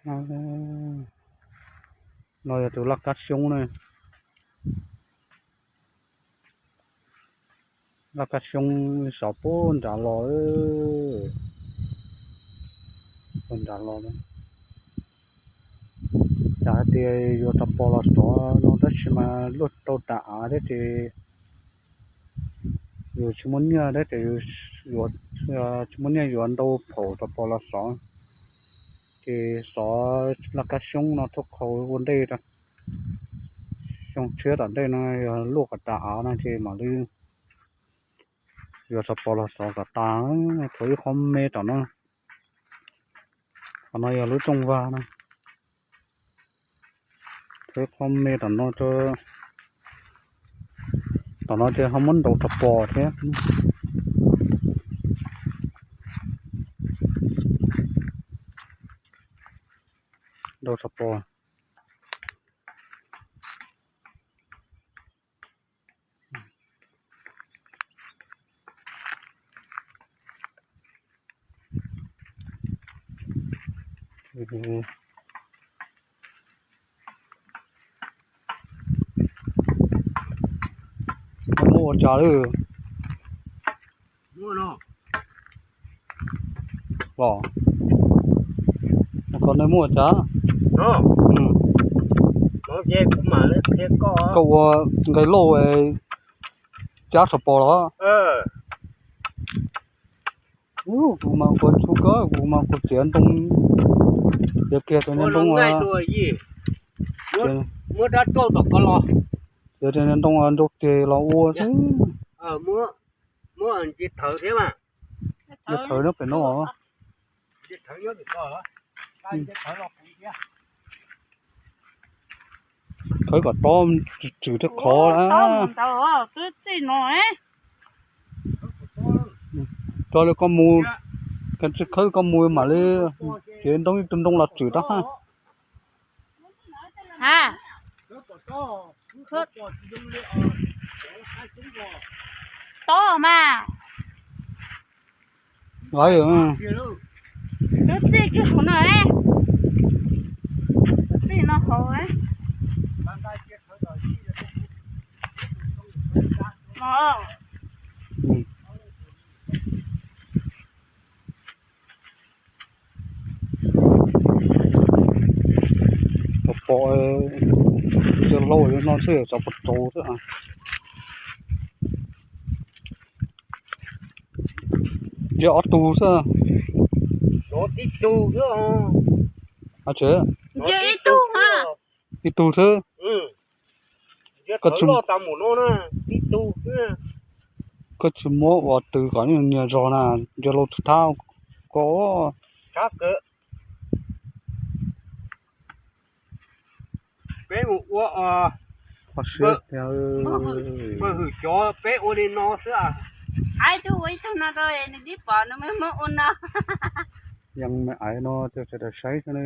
No yog tus laj kab xyoob ne. Laj kab xyoob sov puag nram los, puag nram los. Cas hais tias yuav rau pos los sov no tab sis mas luaj tau tas av thiab ces yus tsis muaj nyiaj thiab ces yus tsis muaj nyiaj yuav ntau phaum rau pos los sov. Ces xov laj kab xyoob no tuaj khau ua ntej rau. Xyoo tshiab tom ntej no yog luaj kom tas av no ces mam li yuav rau pos los sov kom tas. Tshuav ib qho me tom no. Qhov no yog lub rooj vag no. Tshuav ib qho me tom no, tom no ces ho muab ntaus rau pos thiab. Ntaus rau pos. Muab ua cas lawm? Los, koj nej muab ua cas? Koj ua nqe lauj cab rau pos los? Kuv mas kuv tsis kawg, kuv mas kuv txiav ntoo, txiav kiag tus niag ntoo, txiav tus niag ntoo nrau tes los ua xwb. Thawv nyob pem no. Khawb kom tob tswm thiab qhov. Tso li koj mus, khawb koj mus mam li txiav ntoo ib tug ntoo los tswm rau hab. Tob mas. Lub txij kiag hauv no, txij no hauv. Pos, pos, cov lauj no xwb tso pos rau xwb. Ntsia ob tug xwb. Ntsia ib tug, ib tug xwb. Koj tsis muab ua tws kom nyias zog na, ntsia lauj thab koj. Peb mus ua, peb hwm cov peb ua li no xwb. Ib tug ua ib tug no rau nws tib pom nws muab ua no. Yeej me aiv no sawv daws saib xwb ne.